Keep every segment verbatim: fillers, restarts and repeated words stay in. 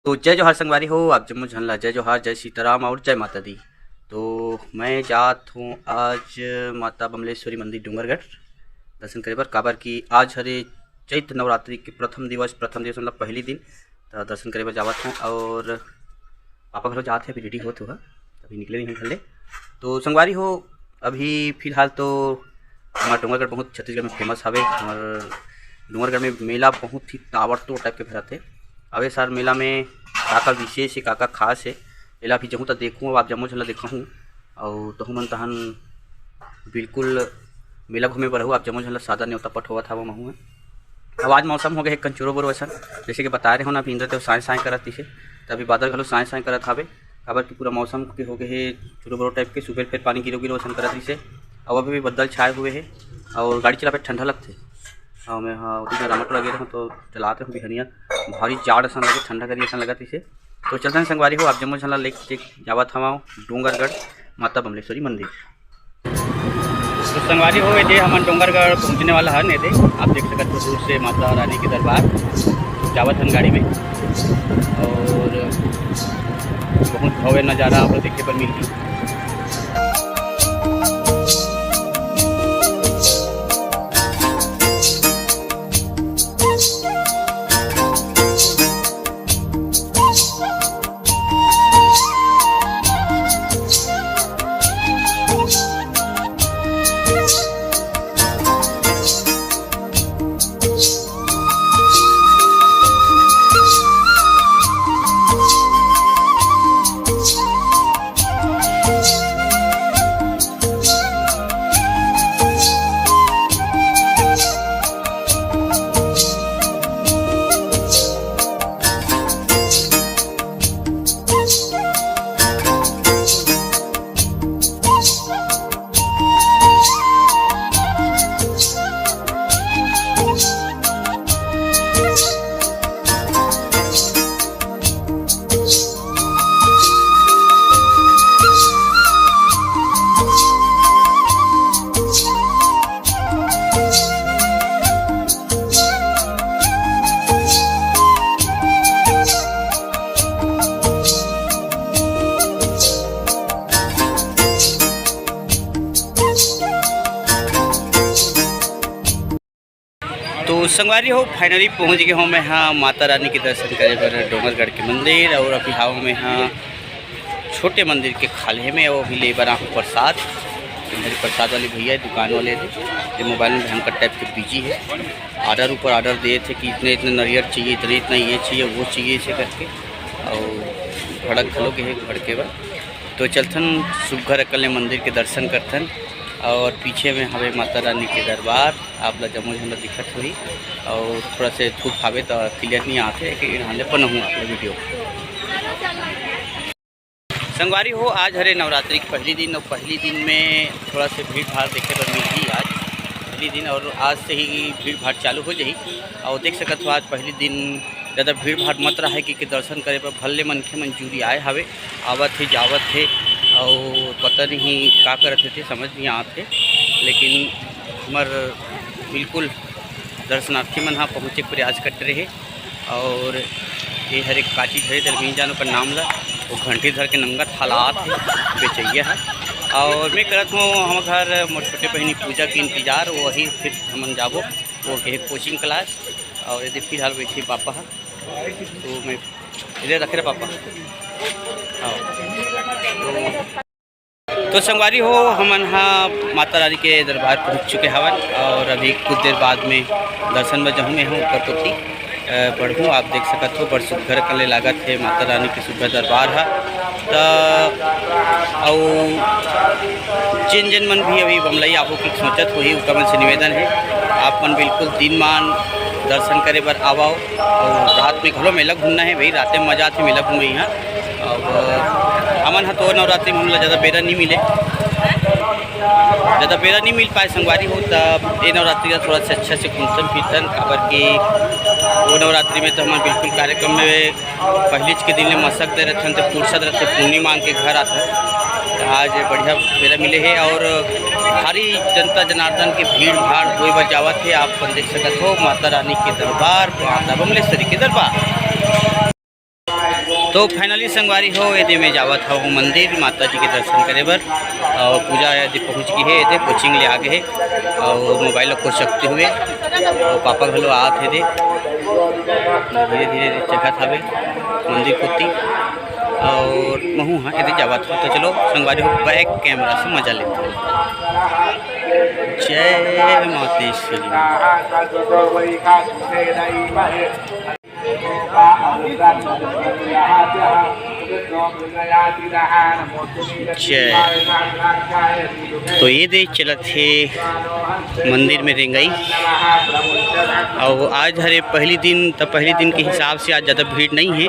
तो जय जोहार संगवारी हो, आप जम्मो झन ला जय जोहार, जय सीताराम और जय माता दी। तो मैं जात हूँ आज माता बमलेश्वरी मंदिर डोंगरगढ़ दर्शन करे बर, काबर कि आज हरे चैत नवरात्रि के प्रथम दिवस, प्रथम दिवस मतलब पहली दिन, तो दर्शन करे बर जावत हूँ। और पापा घलो जात हे, अभी रेडी होत हुआ, अभी निकले नहीं घर ले। तो संगवारी हो, अभी फिलहाल तो हमार डोंगरगढ़ बहुत छत्तीसगढ़ में फेमस हवे। हमार डोंगरगढ़ में मेला बहुत ही ताबड़तोड़ टाइप के भरत हे। अब ए साल मेला में का का विशेष हे, का का खास हे, एला भी जहूँ त देखहूँ, अब आप जम्मो झन ला देखहूँ। अउ तहूँ मन तहन बिल्कुल मेला घूमे बर आहू, आप जम्मो झन ला सादर नेवता पठोवत हवं महूँ। अब आज मौसम हो गए हे कंचुरो बरो असन, जैसे कि बताए रहे हो ना, अभी इंद्रदेव साँय साँय करत दिसे, त अभी बादल घलो साँय साँय करत हवे, काबर कि पूरा मौसम के हो गए हे चुरो बरो टाइप के, सुबह फेर पानी गिरो गिरो असन करत दिसे। अब अभी भी बादल छाए हुए हे और गाड़ी चलाबे ठंडा लगथे। और मैं हाँ उतना रामटोला गए रहूँ तो चलाते हूँ बिहनिया, भारी जाड़ असन लगे, ठंडा करी असन लगत दिसे। तो चलते हैं संगवारी हो, आप जम्मो झन ला लेके जावत हवं डोंगरगढ़ माता बमलेश्वरी मंदिर। तो संगवारी हो, ये हमन डोंगरगढ़ पहुँचने वाला है, नहीं दे आप देख सकत हो दूर से माता रानी के दरबार। जावत हन गाड़ी में और बहुत भव्य नज़ारा आप लोग देखे बर मिलही। तो संगवारी हो, finally पहुँच गए हो मैं हाँ माता रानी के दर्शन करे बर डोंगरगढ़ के मंदिर। और अभी हाव मैं हाँ छोटे मंदिर के खाल्हे में, वो भी ले बर आहूँ प्रसाद। इधर प्रसाद वाले भैया दुकान वाले थे, ये मोबाइल में भयंकर टाइप के बिजी है, ऑर्डर ऊपर ऑर्डर दिए थे कि इतने इतने नरियर चाहिए, इतने इतना ये चाहिए, वो चाहिए, ऐसे करके। और भड़क घलो के है, भड़के बर। तो चलथन सुग्घर अकल ले मंदिर के दर्शन करथन। और पीछे में हवे माता रानी के दरबार, आप ला जम्मो झन ला दिखत होही। और थोड़ा से धूप हावे त क्लियर नहीं आते, लेकिन यहाँ ले बनाहूँ आप ला वीडियो। संगवारी हो, आज हरे नवरात्रि के पहली दिन, और पहली दिन में थोड़ा से भीड़ भाड़ देखे बर मिलही आज पहली दिन, और आज से ही भीड़ भाड़ चालू हो जाही। और देख सकत हो, आज पहली दिन ज़्यादा भीड़ भाड़ मत रहे, क्योंकि दर्शन करे बर भले मनखे मन जुरी आए हवे, आवत हे, जावत हे, और पता नहीं का करत हे, समझ नहीं आत हे। लेकिन हमर बिल्कुल दर्शनार्थी मन ह पहुँचे के प्रयास करत रहे। और ये हर एक काची धरे, तेल मिल जानो कर नाम ला, वो घंटी धर के नंगत हलात हे बेचैया है। और मैं करत हूँ हम घर मोर छोटे बहिनी पूजा के इंतजार, वही फिर हमन जाबो वो के कोचिंग क्लास। और यदि फिलहाल बैठे पापा है, तो मैं इधर रखे रहे पापा। हाँ, तो तो संगवारी हो, हमन ह माता रानी के दरबार पहुँच चुके हवन और अभी कुछ देर बाद में दर्शन बर जहूँ मैं हूँ ऊपर कोती, अ, बढ़हूँ। आप देख सकत हो, बड़ सुग्घर कले लागत हे माता रानी के सुग्घर दरबार ह। त अउ जिन जिन मन भी अभी बमलई आबो की सोचत होही, उनका मन से निवेदन है, आप मन बिल्कुल दिनमान दर्शन करे बर आवव। और रात में घलो मेला घूमना है भाई, रात में मजा आथे मेला घूमे यहाँ। अब हमन ह तो नवरात्रि में हमला ज़्यादा बेरा नहीं मिले, ज़्यादा बेरा नहीं मिल पाए संगवारी हो, तब ये नवरात्रि का थोड़ा से अच्छा से घूमतन फिरतन, काबर कि वो नवरात्रि में तो हमन बिल्कुल कार्यक्रम में पहलीच के दिन ले मसक दे रहथन, तो फुर्सत रहथे, पूर्णिमा के घर आथन। तो आज बढ़िया बेरा मिले है और भारी जनता जनार्दन के भीड़ भाड़ होए बर जावत है। आप अपन देख सकत हो माता रानी के दरबार, माता बमलेश्वरी के दरबार। तो finally संगवारी हो, एदे मैं जावत हवं मंदिर, माता जी के दर्शन करे बर। अउ पूजा एदे पहुँच गे हे, एदे कोचिंग ले आ गे हे अउ मोबाइल ला कोचकते हुए अउ पापा घलो आत हे एदे। धीरे धीरे चघत हवे मंदिर कोती अउ महूँ ह एदे जावत हवं। तो चलो संगवारी हो, back camera से मजा लेते हैं। जय मातेश्वरी। जय। तो एदे चलत हे मंदिर में रेंगई। अउ आज हरे पहली दिन, त पहली दिन के हिसाब से आज ज़्यादा भीड़ नहीं हे।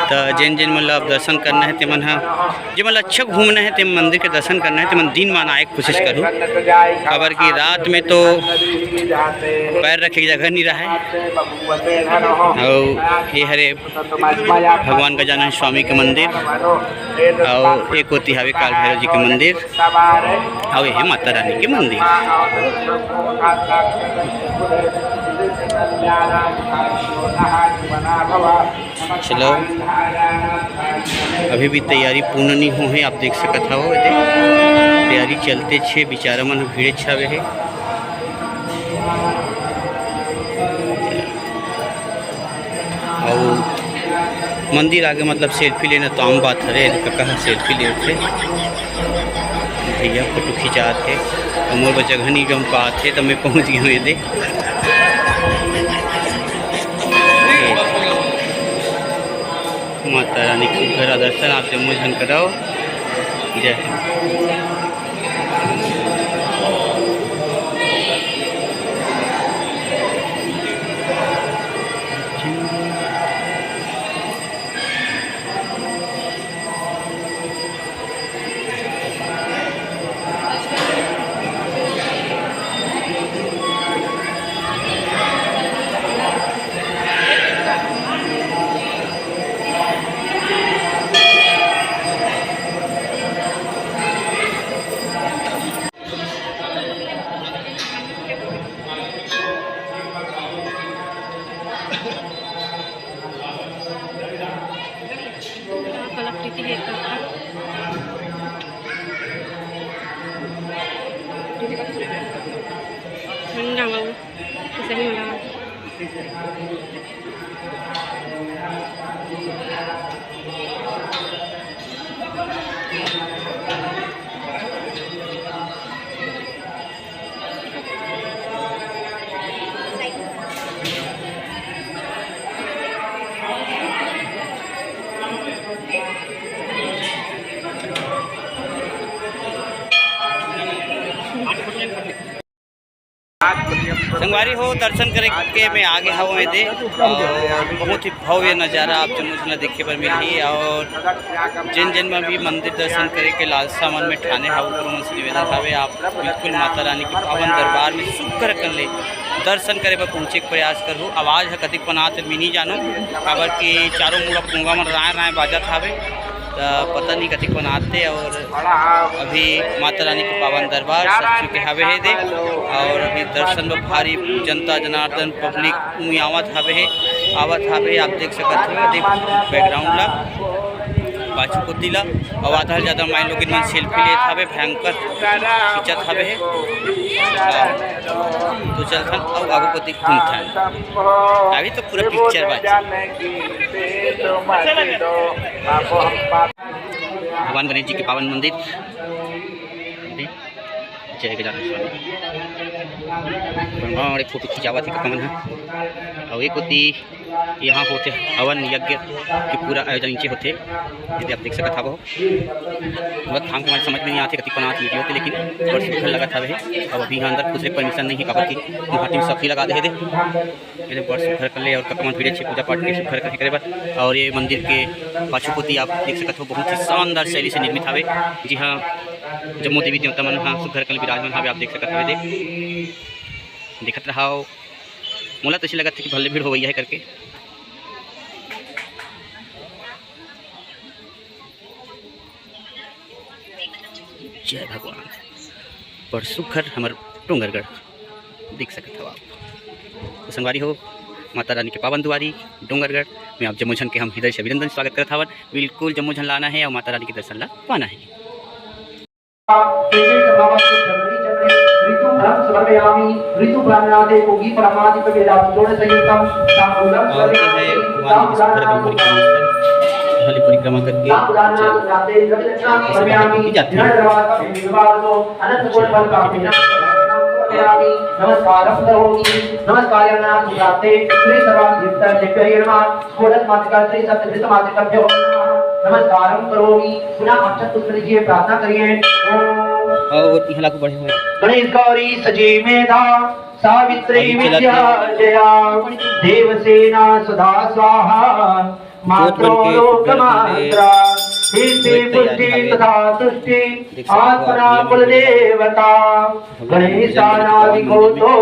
त जेन जेन मन ला अब दर्शन करना हे, तेमन ह, जेमन ला अच्छा घूमना हे, ते मंदिर के दर्शन करना हे, तेमन दिन मान आए के कोशिश करू, काबर कि रात में तो पैर रखे के जगह नहीं रहे। अउ ये हरे भगवान गजानन स्वामी के मंदिर, अउ एक ओती हवे काल भैरव जी के मंदिर, अउ ये हे माता रानी के मंदिर। चलो, अभी भी तैयारी पूर्ण नहीं हो हे, आप देख सकत हव, एदे तैयारी चलते छे, बिचारा मन भीड़े छावे हे। अउ मंदिर आगे मतलब selfie लेना तो आम बात हरे, एदे कका ह selfie लेत हे, भैया फोटो खिंचात हे, अउ मोर बर जगह नहीं जम पात हे, तब मैं पहुँच गे हवं एदे। माता रानी के सुघर दर्शन आप जम्मो झन करव। जय हिंद। कलाकृति हे एकर। ठंडा बाबू, सही वाला। संगवारी हो, दर्शन करे के मैं आगे हवं एदे, अउ बहुत ही भव्य नजारा आप जम्मो झन ला देखे बर मिलही। अउ जेन जेन मन भी मंदिर दर्शन करे के लालसा मन में ठाने हव, ओकरो मन से निवेदन हवे, आप बिल्कुल माता रानी के पावन दरबार में सुघर कन ले दर्शन करे बर पहुँचे के प्रयास करहू। आवाज ह कतिक पन आत हे, मैं नी जानों, काबर कि चारों मुड़ा पोंगा मन राय राय बाजत हवे, त पता नहीं कतिक पन आत हे। अउ अभी माता रानी के पावन दरबार सज चुके हवे हे दे, अउ अभी दर्शन बर भारी जनता जनार्दन public उमी आवत हवे हे, आवत हवे। आप देख सकत हो, देख background ला, पाछू कोती ला, अउ आधा ले ज्यादा माई लोगिन मन selfie लेत हवे, भयंकर खींचत हवे हे। तो चलथन अउ आगू कोती घूमथन, अभी तो पूरा picture बाची। भगवान गणेश जी के पावन मंदिर, जय गजानन स्वामी। बड़े फोटो खिंचावत हे कका मन ह। अउ एक ओती यहाँ होथे हवन यज्ञ के पूरा आयोजन नीचे होथे, यदि आप देख सकत हवो। बहुत धाम के मारे समझ में नहीं आथे, कति पनात वीडियो के, लेकिन बड़ सुघर लगत हवे। अब अभी यहाँ अंदर घुसे के permission नहीं है, काबर कि वहाँ टीम सखी लगा दे दे। ये बड़ सुघर कर ले और ककमन भीड़े छे पूजा पाठ के सुघर करे, करे बर। और ये मंदिर के पाछू कोती आप देख सकत हो, बहुत ही शानदार शैली से निर्मित हवे। जी हाँ, जम्मो देवी देवता मन ह सुघर कर विराजमान हवे, आप देख सकत हवे। देख, देखत रहाव, मोला तो ऐसे लगत है कि भले भीड़ होवइया है करके। जय भगवान। बड़ सुघर हमर डोंगरगढ़ देख सकत हव आप। तो संगवारी हो, माता रानी के पावन दुआरी डोंगरगढ़, में आप जम्मो झन के हम हृदय से अभिनंदन, स्वागत करत हावन। बिल्कुल जम्मो झन ला आना हे अउ माता रानी के दर्शन ला पाना हे। ऋतु ब्रह्म सुवर्णयामी, ऋतु ब्रह्मनादे पूगी परमादि कबीरा जोड़ संयुक्तम तांबूलम और ये है भगवान की सुंदर अभिनव परिक्रमा स्थल। हली परिक्रमा करके पूजा की जाती है। अनंत कोटि फल प्राप्ति नमस्कारम करोमि। नमस्कार श्री सर्वाधिष्ठान षोडश मातृका श्री सप्तभृत मातृकाभ्यो नमः। नमस्कारम करोमि। पुनः अक्षत पुष्प दीजिए, प्रार्थना करिए। ओम। और यहाँ लागू बढ़े हुए। गणेश गौरी सजी मेधा सावित्री अभी चला विद्या के जया देवसेना सदा स्वाहा। जोत बन के लोकमात्रा, सिद्धि पुष्टि तथा तुष्टि आत्मना कुल देवता। गणेशानादि गोतो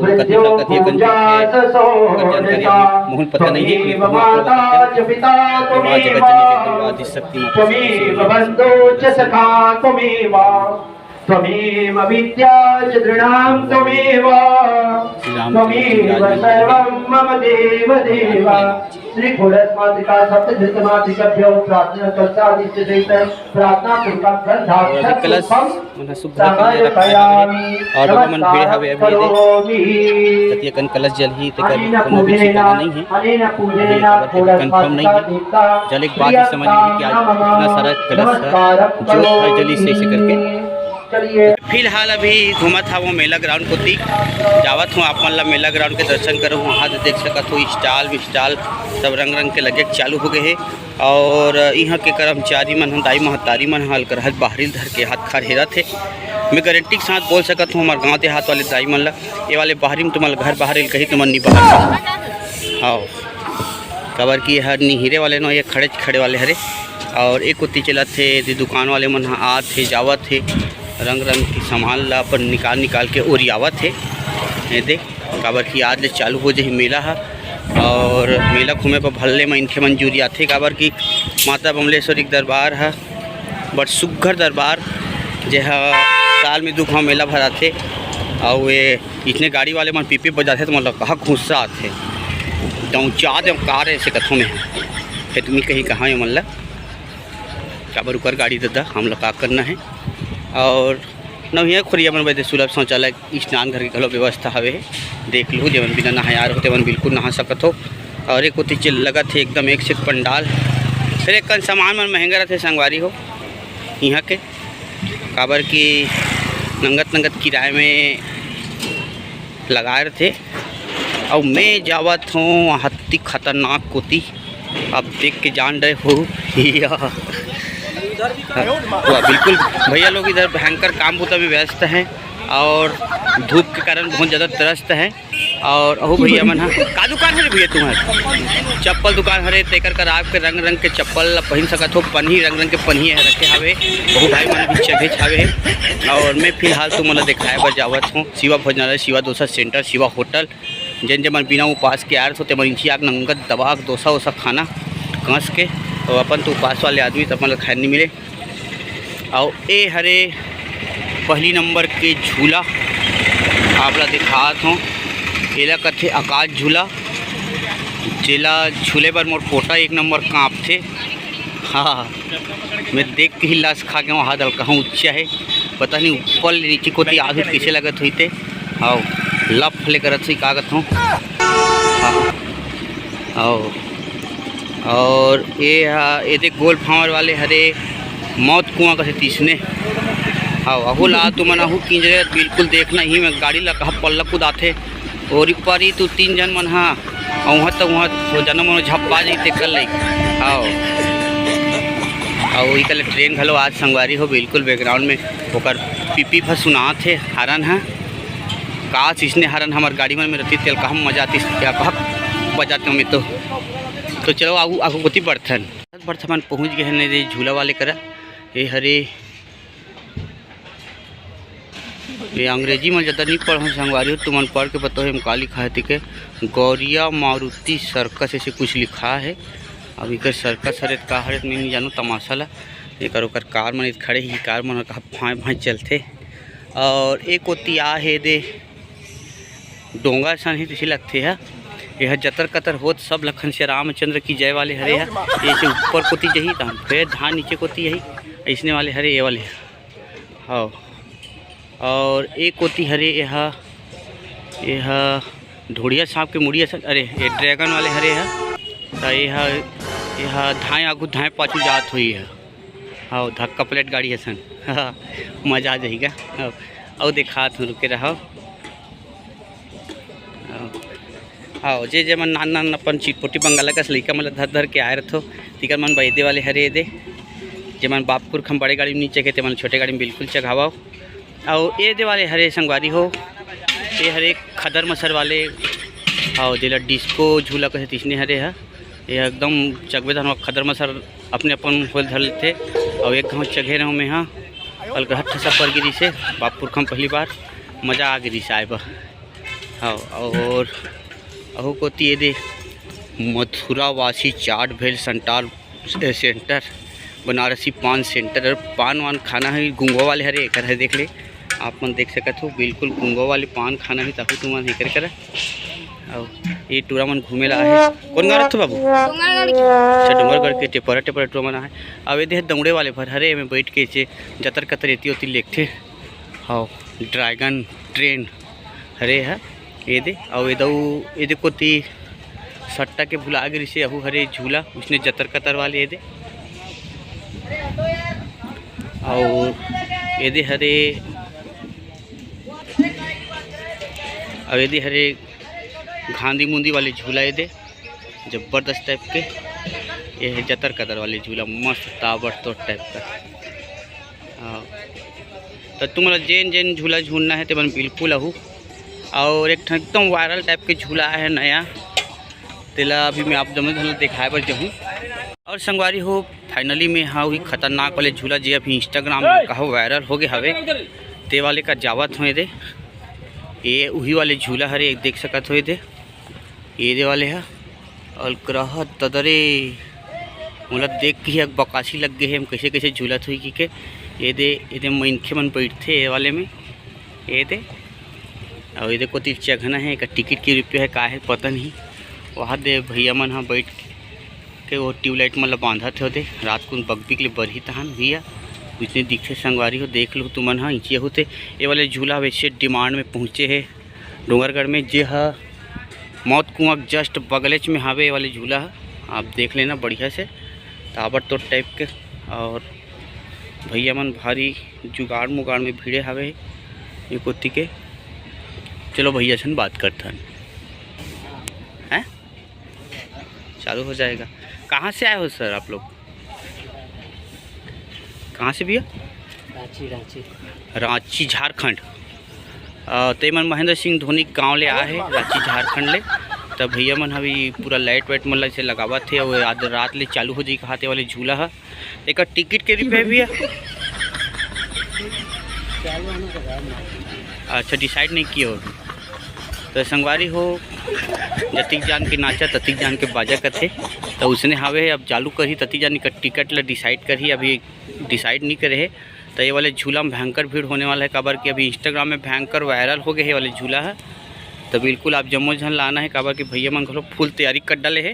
मृत्यो पूजा ससोडता। मोहन पता नहीं है कि त्वमेव माता च पिता त्वमेव त्वमेव बंधु च सखा त्वमेव त्वमेव विद्या च दृढ़ां त्वमेव त्वमेव सर्वं मम देव देव। श्री षोडश मातृका सप्तभृत मातृकाभ्यो प्रार्थना कलशाधिष्ठित प्रार्थना पूर्वक और अभी कलश गंधाक्षत पुष्पम मन ह शुभ होके रखा हवे और ओमा मन भीड़ हवे अभी दे। कतिया कन कलश जलही तेकर कोनो भी ठिकाना नहीं है। अभी काबर के confirm नहीं है। जले के बाद ही समझ में कि आज इतना सारा कलश ह जोत ह जली से ऐसे करके। फिलहाल अभी घूमत हवं मेला ग्राउंड कोती, जावत हूँ आप मन ला मेला ग्राउंड के दर्शन करूँ। वहाँ से देख सकत हो स्टॉल विस्टॉल सब रंग रंग के लगे चालू हो गए हे। और इहाँ के कर्मचारी मन ह, दाई महतारी मन ह अलकरहा बाहरी धर के हाथ खार हेरत हे। मैं गारंटी के साथ बोल सकत हूँ, हमार गाँव देहात वाले दाई मन ला, ये वाले बाहरी में तुम्हारा घर बाहर कही तुमन नहीं बाहर। हाँ, काबर कि हर निहिरे वाले न, ये खड़े खड़े वाले हरे। और एक कोती चलत हे, जे दुकान वाले मन ह आत हे, जावत हे, रंग रंग के सामान ला अपन निकाल निकाल के ओरियावत हे। ये देख, काबर कि आज ले चालू हो जाही मेला ह। और मेला घूमे बर भल्ले मनखे मन जुरियाथे, काबर कि माता बमलेश्वरी के दरबार ह बड़ सुग्घर दरबार, जे ह साल में दू घाव मेला भराथे। अउ ये इतने गाड़ी वाले मन पीपी बजाथे त मोला कहा गुस्सा आथे, दौचा दे कार ऐसे कथों में। फिर तुम कहीं कहाँ ये मन ला काबर उकर गाड़ी ददा, हम लोग का करना है। और नौहिया खोरिया मन बदे सुलभ शौचालय, स्नान घर के घलो व्यवस्था हवे हे। देख लू, जेमन बिना नहायार होते मन बिल्कुल नहा सकत हो। और एक कोती चल लगत हे एकदम एक से एक पंडाल। फिर एक कन सामान मन महंगा रहते संगवारी हो यहाँ के, काबर कि नंगत नंगत किराए में लगाए रथे। अउ मैं जावत हूँ हत्ती खतरनाक कोती, आप देख के जान रहे हो। या। वाह, बिल्कुल भैया लोग इधर भयंकर काम बुता में व्यस्त हैं और धूप के कारण बहुत ज़्यादा त्रस्त हैं। और अहू भैया मन ह, का दुकान हरे भैया तुम्हार? चप्पल दुकान हरे, तेकर कर आपके रंग रंग के चप्पल ला पहिन सकत हो, पन्ही रंग रंग के पन्ही ह रखे हावे। अहू भाई मन भी चघेच हावे। और मैं फिलहाल तुमन ला दिखाए बर जावत हूँ शिवा भोजनालय, शिवा डोसा सेंटर, शिवा होटल। जेन जेमन बिना उपास के आए रथो, तेमन इंची आग नंगत दबा के डोसा वोसा खाना कस के, और अपन तो उपास वाले आदमी, त अपन ला खाए नहीं मिले। अउ ए हरे पहली नंबर के झूला, आप ला दिखात हूँ, एला कथे आकाश झूला, जेला झूले बर मोर पोटा एक नंबर कांपथे। हाँ, मैं देख के ही लस खा के वहाँ दल कहूँ ऊंचा है, पता नहीं ऊपर ले नीचे कोती आधुत कैसे लगत हुई ते। आओ, लफ ले करत हुई का कहत हूँ। हाँ, आओ। और ये हा, ये देख गोल फांवर वाले हरे मौत कुआं कथे तीसने। हाँ, अहू ला तुमन अहू किंजरे बिल्कुल देखना ही में गाड़ी ला कहा पल्ला कुदाथे। ओरी पारी तू तीन जन मन हा, अउ उहाँ त उहाँ तो जन मन झप्पा जाई ते कर लई। आओ। अउ इकले ट्रेन घलो आज संगवारी हो बिल्कुल बैकग्राउंड में ओकर पीपी फा सुनात हे हरन हा। काश इसने हरन हमर गाड़ी मन में रहती तेल कहाँ मजा आती, क्या कहा बजाते में तो। तो चलो आगू, आगू कोती बढ़थन। बढ़थन पहुँच गए हैं रे झूला वाले करा। ये हरे, ये अंग्रेजी में ज़्यादा नहीं पढ़ो संगवारी हो, तुमन पढ़ के बताओ हम का लिखा है। ठीक है, गौरिया मारुति सर्कस ऐसे कुछ लिखा है। अब इकर सर्कस हरे त का हरे त मैं नहीं जानू तमाशा ला। एकर ओकर कार मन खड़े ही, कार मन कहा भाई भाई चलथे। और एक ओती आ हे दे डोंगा सन ही तैसे लगथे ह। एह जतर कतर होत सब लखन से रामचंद्र की जय वाले हरे ह। ऐसे ऊपर कोती जही त हम फेर धान नीचे कोती जही, अइसने वाले हरे ए वाले। हाँ, और एक कोती हरे एहा, एहा ढोड़िया सांप के मुड़ी असन, अरे ये ड्रैगन वाले हरे ह। त एहा, एहा धाए आगू धाए पाछू जात होही ह। हाँ, धक्का प्लेट गाड़ी असन। मजा आ जाही गा। हाँ, अउ देखात हूँ, रुके रहो। हाँ, जे जेमन नान नान अपन चिटपोटी बंगाला कस लइका मन ल धर धर के आए रथो, तिकर मन बर एदे वाले हरे एदे। जेमन बाप पुरख म बड़े गाड़ी में नी चघे, तेमन छोटे गाड़ी में बिल्कुल चघावव। अउ एदे वाले हरे संगवारी हो, ये हरे खदर मसर वाले, अउ जेला डिस्को झूला कथे तिसने हरे ह। ये एकदम चघबे तहन खदर मसर अपने अपन होल धर लेथे। अउ एक घांव चघे रहूँ मैं ह, अलगरहट ठसा पर गिरिस हे बाप पुरखा म पहली बार, मजा आ गिरिस आए बर। हाँ, और अहू कोती ये दे मथुरा वासी चाट भेल संटार ए, सेंटर, बनारसी पान सेंटर। अउ पान वान खाना है, गुंगवा वाले हरे एकर है, देख ले, आप मन देख सकत हो, बिल्कुल गुंगवा वाले पान खाना है, ताकि तुमन एकर करा। अउ ये टूरा मन घूमे ला आहे। कौन गाँव रखथो बाबू? डोंगरगढ़ के। अच्छा, डोंगरगढ़ के टेपरा टेपरा टूरा मन आहे। अब ये दे दौड़े वाले भर हरे, एमे बैठ के जे जतर कतर एती ओती लेगथे। हाँ, ड्रैगन ट्रेन हरे ह, ये दे, अउ ये दऊ, ये दे कोती सट्टा के भुला गे रिसे, अहू हरे झूला, उसने जतर कतर वाले ये दे। अउ ये दे हरे, अउ ये दे हरे घांदी मुंदी वाले झूला ये दे, जबरदस्त टाइप के। ये है जतर कतर वाले झूला, मस्त ताबड़तोड़ टाइप का। हाँ, त तुमन ला जेन जेन झूला झूलना है, तेमन बिल्कुल आहू। और एक ठन एकदम वायरल टाइप के झूला है नया, तेला अभी मैं आप जम्मो झन ला देखाए बर जाहूँ। और संगवारी हो, फाइनली में हाँ, वही खतरनाक वाले झूला, जे अभी इंस्टाग्राम में कहा वायरल हो गए हवे, ते वाले का जावत हो दे। ये उही वाले झूला हरे, देख सकत हो दे, ये दे वाले ह। अलकरहा ददरे, मोला देख के ही एक बकासी लग गए हे, हम कैसे कैसे झूलत हुई कि के। ये दे, ये दे मनखे मन बैठथे ये वाले में, ये दे। और ये दे कोती चघना है, एकर टिकट के रुपया है, का है, पता नहीं। वहाँ दे भैया मन ह बैठ के वो ट्यूबलाइट मन ल बांधत हे, ओदे रात कुन बगबिक ले बरही तहन भैया, उतने दिखथे संगवारी हो, देख लो तुमन ह, इंचिया होते। ये वाले झूला वैसे डिमांड में पहुँचे है डोंगरगढ़ में, जे ह मौत कुआं के जस्ट बगलेच में हावे, ये वाले झूला ह, आप देख लेना बढ़िया से, ताबड़तोड़ टाइप के। और भैया मन भारी जुगाड़ मुगाड़ में भिड़े हावे ये कोती के। चलो भैया सन बात करथन, हैं? चालू हो जाएगा। कहाँ से आए हो सर आप लोग? कहाँ से भैया? रांची, रांची। रांची, झारखंड। अ, ते मन महेंद्र सिंह धोनी के गांव ले आए हे, रांची, झारखंड ले। त भैया मन ह भी पूरा लाइट वाइट मन ल से लगावत हे, अउ आध रात ले चालू हो जाही कहाथे वाले झूला ह। एकर टिकट के रुपया हे भैया? अच्छा, डिसाइड नहीं किए हो अभी। त संगवारी हो, जतिक जान के नाचा, ततिक जान के बाजा कथे। त उसने हावे हे, अब चालू करही, ततिक जान के टिकट ल डिसाइड करही, अभी डिसाइड नहीं करे हे। त ये वाले झूला में भयंकर भीड़ होने वाला है, काबर कि अभी इंस्टाग्राम में भयंकर वायरल हो गए हे वाले झूला ह। त बिल्कुल आप जम्मो झन ला आना है, काबर कि भैया मन घलो फुल तैयारी कर डाले हे,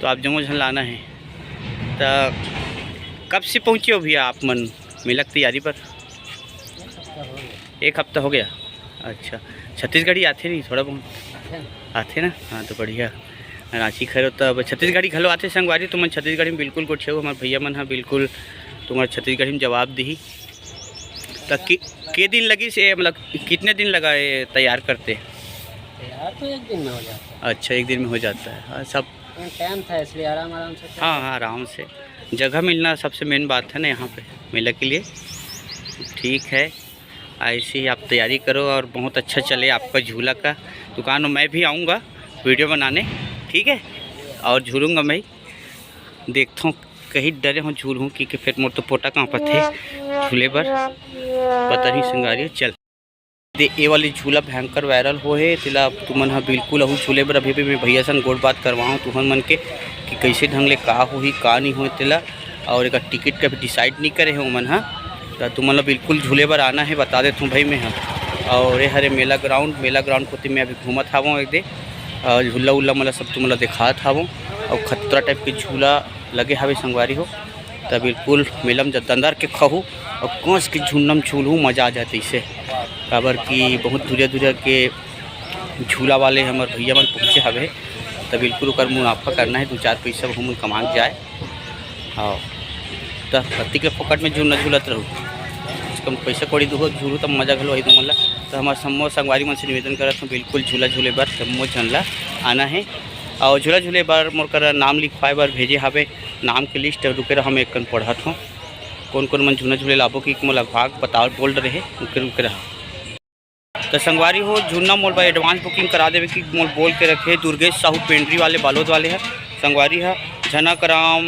त आप जम्मो झन ला आना है। त कब से पहुँचे हो भैया आप मन मेला के तैयारी पर? एक हफ्ता हो गया। अच्छा, छत्तीसगढ़ी आथे नहीं थोड़ा बहुत? आथे ना? हाँ, तो बढ़िया। रांची खैर, तब छत्तीसगढ़ी घलो आथे संगवारी, तुमन छत्तीसगढ़ी में बिल्कुल गोठियाऊ, हमारे भैया मन ह बिल्कुल तुम्हारे छत्तीसगढ़ी में जवाब दिही। त के, के दिन लगी से, मतलब कितने दिन लगा ये तैयार करते? तैयार तो एक दिन में हो जाता है। अच्छा, एक दिन में हो जाता है। हाँ, सब टाइम था, इसलिए आराम आराम से। हाँ, हाँ, आराम से। जगह मिलना सबसे मेन बात है ना यहाँ पे मेला के लिए। ठीक है, ऐसे ही आप तैयारी करो और बहुत अच्छा चले आपका झूला का दुकान। मैं भी आऊँगा वीडियो बनाने, ठीक है, और झूलूंगा मैं। देखता हूँ, कहीं डरे हूँ झूलूँ कि, कि फिर मोर तो पोटा कांपत हे झूले बर। पता नहीं संगवारी हो, चल। दे, ए वाली झूला भयंकर वायरल हो हे, तेला तुमन ह बिल्कुल अहू झूले बर। अभी भी मैं भैया सन गोठ बात करवाऊँ तुहन मन के कि कैसे ढंग ले का होही, का नहीं होए तेला। और एकर टिकट के अभी डिसाइड नहीं करे हे ओमन ह, त तुमन ल बिल्कुल झूले बर आना है, बता देत हूँ भाई मैं ह। और ये हरे मेला ग्राउंड, मेला ग्राउंड कोती मैं अभी घूमत हावों एक दे। अ, झूला उल्ला मन ला सब तुमन ला देखात हावों। अउ खतरा type के झूला लगे हावे संगवारी हो। त बिल्कुल मेला में जब अंदर के खहू अउ कस के झुन्नम झूलहू, मजा आ जाए तइसे। काबर कि बहुत दूरिया दूरिया के झूला वाले हमर भैया मन पहुँचे हवे, त बिल्कुल ओकर मुनाफा करना हे, दू चार पैसा हमन कमा के जाए। हाँ, त कतिक ले फोकट में झूलना झूलत रहू, कम से कम पैसा कौड़ी दूहो, झूलू तब मजा घलो आई तुमन ला। त हमर सम्मो संगवारी मन से निवेदन करत हूँ, बिल्कुल झूला झूले बर जम्मो झन ला आना हे। अउ झूला झूले बर मोर करा नाम लिखवाए बर भेजे हावे, नाम के list रुके रहा, मैं एक कन पढ़त हूँ। कौन कौन मन झूला झूले लाबो कि मोला घाघ बताओ बोल रहे, रुके रुके रहा। त संगवारी हो, झुन्ना मोल बर advance booking करा देवे कि मोल बोल के रखे दुर्गेश साहू पेंड्री वाले, बालोद वाले ह। संगवारी ह, झनक राम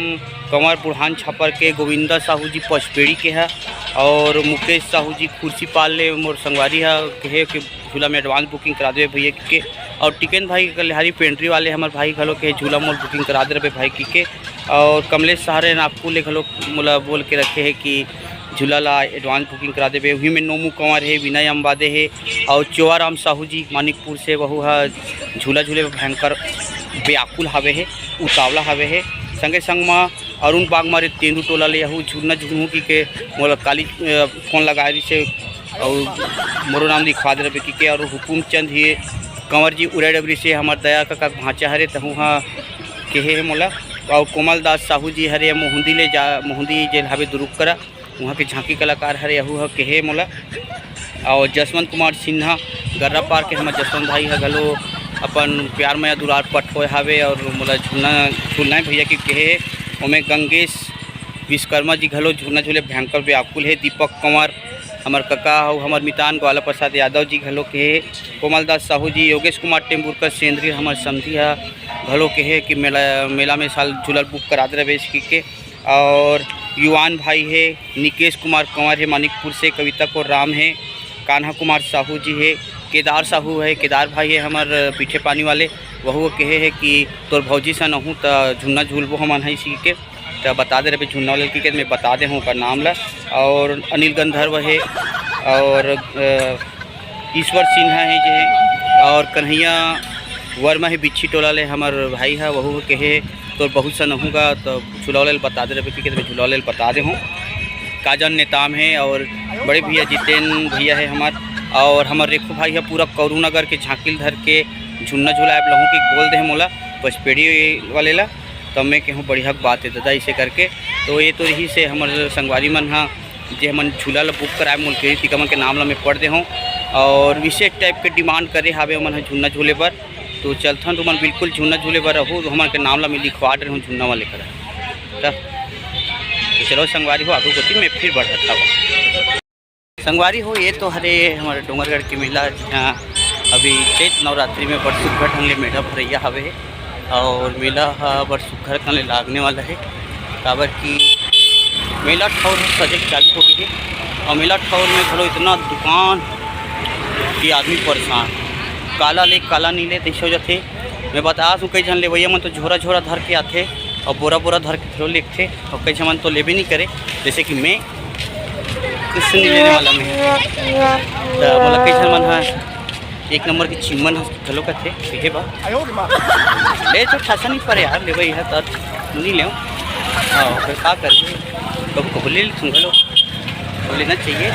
कंवर बुढ़ान छापर के, गोविंदा साहू जी पचपेड़ी के ह, और मुकेश साहू जी खुर्सीपाल ले मोर संगवारी ह, कहे कि झूला में advance booking करा देवे भैया के। और टिकेन भाई कलिहारी पेंड्री वाले हमर भाई घलो के झूला मोल booking करा दे रहे भाई की के। और कमलेश सहारे नागपुर ले घलो मोला बोल के रखे हे कि झूला ला advance booking करा देबे। उही में नोमू कंवर हे, विनय अम्बादे हे, और चोवाराम साहू जी मानिकपुर से, वहू ह झूला झूले में भयंकर व्याकुल हावे हे, उतावला हावे हे। संगे संग म अरुण बागमारे तेंदू टोला ले, यहू झूलना झूलहूँ की के मोला काली, अ, फोन लगाए रहिसे, और मोरो नाम लिखवा दे रहे की के। और हुकुम चंद ही कंवर जी उड़े डबरी से हमर दया कका के भांचा हरे, तहू ह केहे हे मोला। और कोमल दास साहू जी हरे मोहंदी ले जा, मोहंदी जेल हावे दुरुग करा, उहाँ के झांकी कलाकार हरे, यहू ह केहे मोला। और जसवंत कुमार सिन्हा गर्रा पार के हमर जसवंत भाई ह घलो अपन प्यार मया दुलार पठोए हावे और मोला झूलना, झूलना हे भैया के केहे हे। ओमे गंगेश विश्वकर्मा जी घलो झूलना झूले भयंकर व्याकुल हे। दीपक कंवर हमर कका अउ हमर मितान ग्वाला प्रसाद यादव जी घलो केहे हे। कोमल दास साहू जी, योगेश कुमार टेम्बुरकर सेंद्री हमर समधी ह घलो केहे कि मेला, मेला में साल झूला ल book करा दे रहे बेस के। और युवान भाई हे, निकेश कुमार कंवर हे मानिकपुर से, कविता को राम हे, कान्हा कुमार साहू जी हे, केदार साहू हे, केदार भाई हे हमर पीठे पानी वाले, वहू केहे हे कि तोर भौजी सन अहूँ त झुन्ना झूलबो हमन ह इसी के, त बता दे रहे झुन्ना वाले की के, मैं बता दे हूँ ओकर नाम ला। और अनिल गंधर्व हे और, अ, ईश्वर सिन्हा हे जे, और कन्हैया वर्मा हे बिच्छी टोला ले हमर भाई ह, वहू केहे तोर बहुत सन अहूँ गा, तो झूला वाले ल बता दे रहे कि के, मैं झूला वाले ल बता दे हूँ। काजन नेताम हे और बड़े भैया जितेन भैया हे हमर, और हमर रेखू भाई ह पूरा कौरू नगर के झांकी ल धर के झुन्ना झुलाए लहूँ कि बोल दे हे मोला पचपेड़ी वाले ला, तब मैं कहूँ बढ़िया बात है दादा इसे करके। तो ये तो रही से हमर संगवारी मन ह जे हमन झूला ल book कराए मोल के, तिका मन के नाम ल मैं पढ़ दे हूँ। और विशेष type के demand करे हावे ओमन ह झुन्ना झूले बर, तो चलथन तुमन बिल्कुल झुन्ना झूले बर रहू, तो हमन के नाम ल मैं लिखवा डरे हूँ झुन्ना वाले करा। त तो चलो संगवारी हो, आगू कोती मैं फिर बढ़त हूँ। संगवारी हो, ये तो हरे हमर डोंगरगढ़ के मेला, जहाँ अभी चैत नवरात्रि में बड़ सुग्घर ढंग ले मेला भरैया हवे और मेला ह बड़ सुग्घर कन ले लागने वाला हे, काबर कि मेला ठौर ह सजे के चालू हो गे हे और मेला ठौर में घलो इतना दुकान कि आदमी परेशान, काला ले काला नी ले तइसे हो जाथे। मैं बता दूँ, कई झन लेवैया मन तो झोरा झोरा धर के आथे और बोरा बोरा धर के घलो लेगथे और कई झन मन तो लेबे नहीं करे, जैसे कि मैं कुछ नहीं लेने वाला मैं। त मोला कई झन मन ह एक नंबर के चिम्मन ह घलो कथे, कहे बा। ले तो ठासा नहीं परे यार, लेवई है त नहीं लेव। हाँ, फिर का करिए, कब कब ले लेथन घलो, तो लेना चाहिए।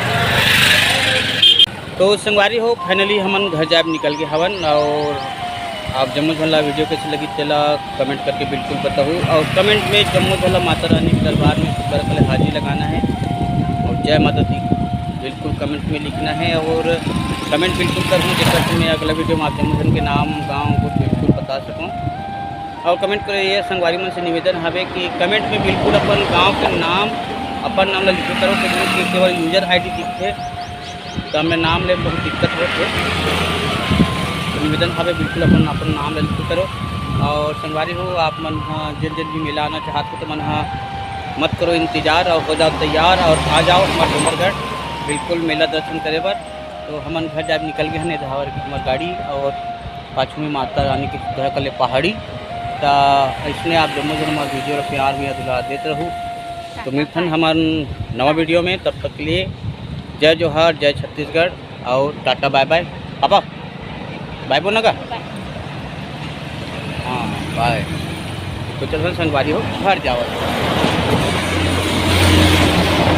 तो संगवारी हो, finally हमन घर जाए निकल गए हवन और आप जम्मो झन ला video कैसे लगी तेला comment करके बिल्कुल बताहू। और comment में जम्मो झन ला माता रानी के दरबार में सुग्घर कले हाजिरी लगाना है और जय माता दी बिल्कुल comment में लिखना है। और comment बिल्कुल करहूँ जेकर से मैं अगला video में आप जम्मो झन के नाम गाँव को बिल्कुल बता सकूँ। और comment करे ये संगवारी मन से निवेदन हवे कि comment में बिल्कुल अपन गाँव के नाम, अपन नाम ला लिखे करो, तो केवल user ID दिखथे, त हमर नाम ले बहुत दिक्कत होत हे। निवेदन हवे बिल्कुल अपन, अपन नाम ले लिखे करो। और संगवारी हो, आप मन ह जेन जेन भी मेला आना चाहत हो, तो मन ह मत करो इंतजार और हो जाओ तैयार और आ जाओ हमारे डोंगरगढ़ बिल्कुल मेला दर्शन करे बर। तो हमन घर जाए निकल गए हन, धावर की हमार गाड़ी और पाछू में माता रानी के घर कले पहाड़ी। त इसने आप जम्मो जन हमारे video ला प्यार में दुलार देत रहू। तो मिलथन हमन नवा video में, तब तक के लिए जय जोहार, जय छत्तीसगढ़ और Tata bye bye। Papa bye बोलना का? बाय। तो चल संगवारी हो, घर जावत।